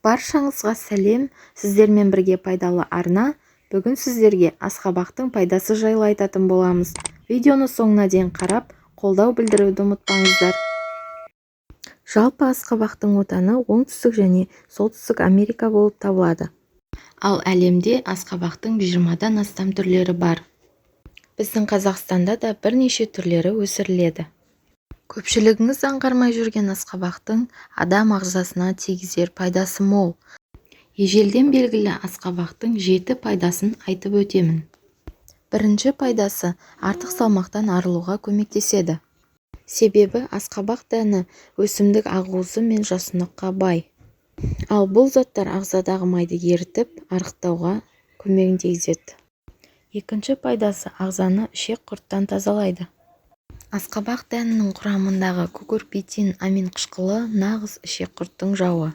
Баршаңызға сәлем! Сіздермен бірге Пайдалы арна. Бүгін сіздерге асқабақтың пайдасы жайлы айтатын боламыз. Видеоны соңына дейін қарап, қолдау білдіруді ұмытпаңыздар. Жалпы, асқабақтың отаны Оңтүстік және Солтүстік Америка болып табылады. Ал әлемде асқабақтың 20-дан астам түрлері бар. Біздің Қазақстанда да бірнеше түрлері өсіріледі. Көпшілігіңіз аңғармай жүрген асқабақтың адам ағзасына тигізер пайдасы мол. Ежелден белгілі асқабақтың жеті пайдасын айтып өтемін. Бірінші пайдасы: артық салмақтан арылуға көмектеседі. Себебі асқабақ дәні өсімдік ақуызы мен жасұныққа бай. Ал бұл заттар ағзадағы майды ерітіп, арықтауға көмегін тигізеді. Екінші пайдасы: ағзаны ішек құрттан тазалайды. Асқабақ дәнінің құрамындағы кукурбитин аминқышқылы нағыз ішек құрттың жауы.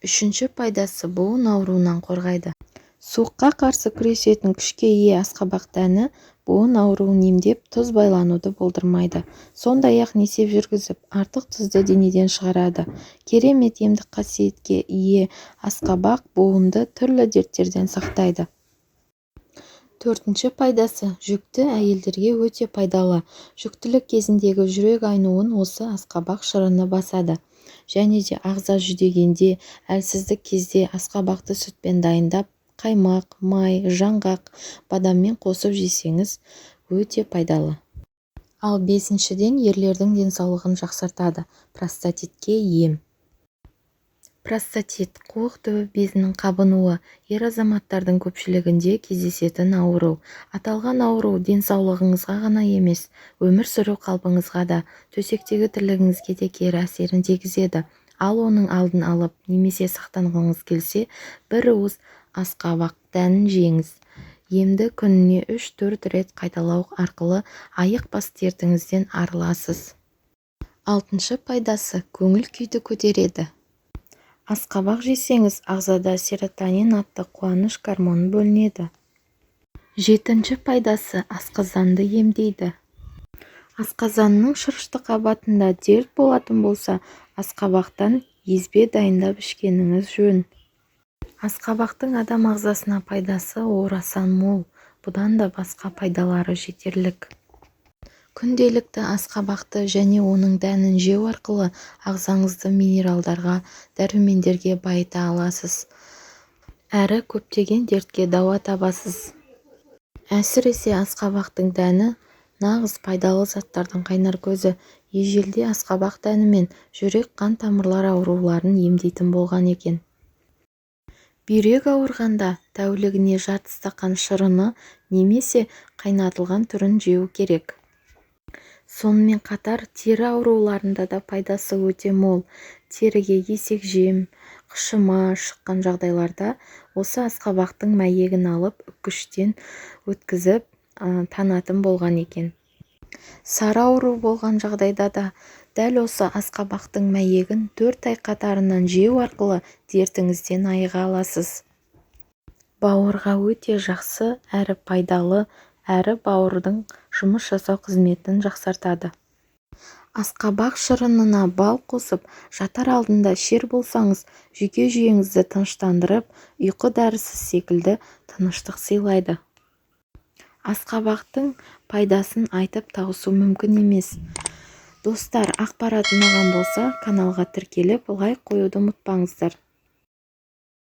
Үшінші пайдасы: буын ауруынан қорғайды. Суыққа қарсы күресетін күшке ие асқабақ дәні буын ауруын емдеп, тұз байлануды болдырмайды. Сондай-ақ несеп жүргізіп, артық тұзды денеден шығарады. Керемет емдік қасиетке ие асқабақ буынды түрлі дерттерден сақтайды. Төртінші пайдасы: жүкті әйелдерге өте пайдалы. Жүктілік кезіндегі жүрек айнуын осы асқабақ шырыны басады. Және де ағза жүдегенде, әлсіздік кезде асқабақты сүтпен дайындап, қаймақ, май, жаңғақ, бадаммен қосып жесеңіз, өте пайдалы. Ал бесіншіден, ерлердің денсаулығын жақсартады. Простатитке ем. Простатит – қуық түбі безінің қабынуы, ер азаматтардың көпшілігінде кездесетін ауру. Аталған ауру денсаулығыңызға ғана емес, өмір сүру қалпыңызға да, төсектегі тірлігіңізге де кері әсерін тигізеді. Ал оның алдын алып немесе сақтанғыңыз келсе, бір уыс асқабақ дәнін жеңіз. Емді күніне 3-4 рет қайталау арқылы айықпас дертіңізден арыласыз. Алтыншы пайдасы: көңіл күйді көтереді. Асқабақ жесеңіз, ағзада серотонин атты қуаныш гормоны бөлінеді. Жетінші пайдасы: асқазанды емдейді. Асқазанның шырышты қабатында дерт болатын болса, асқабақтан езбе дайындап ішкеніңіз жөн. Асқабақтың адам ағзасына пайдасы орасан мол. Бұдан да басқа пайдалары жетерлік. Күнделікті асқабақты және оның дәнін жеу арқылы ағзаңызды минералдарға, дәрумендерге байыта аласыз. Әрі көптеген дертке дауа табасыз. Әсіресе асқабақтың дәні нағыз пайдалы заттардың қайнар көзі. Ежелде асқабақ дәнімен жүрек-қан тамырлар ауруларын емдейтін болған екен. Бүйрек ауырғанда тәулігіне жарты стақан шырыны немесе қайнатылған түрін жеу керек. Сонымен қатар тері ауруларында да пайдасы өте мол. Теріге есекжем, қышыма шыққан жағдайларда осы асқабақтың мәйегін алып, үккіштен өткізіп танатын болған екен. Сары ауру болған жағдайда да дәл осы асқабақтың мәйегін 4 ай қатарынан жеу арқылы дертіңізден айыға аласыз. Бауырға өте жақсы әрі пайдалы, әрі бауырдың жұмыс жасау қызметін жақсартады. Асқабақ шырынына бал қосып, жатар алдында ішер болсаңыз, жүйке жүйеңізді тыныштандырып, ұйқы дәрісі секілді тыныштық сыйлайды. Асқабақтың пайдасын айтып тауысу мүмкін емес. Достар, ақпарат ұнаған болса, каналға тіркеліп, лайк қоюды ұмытпаңыздар.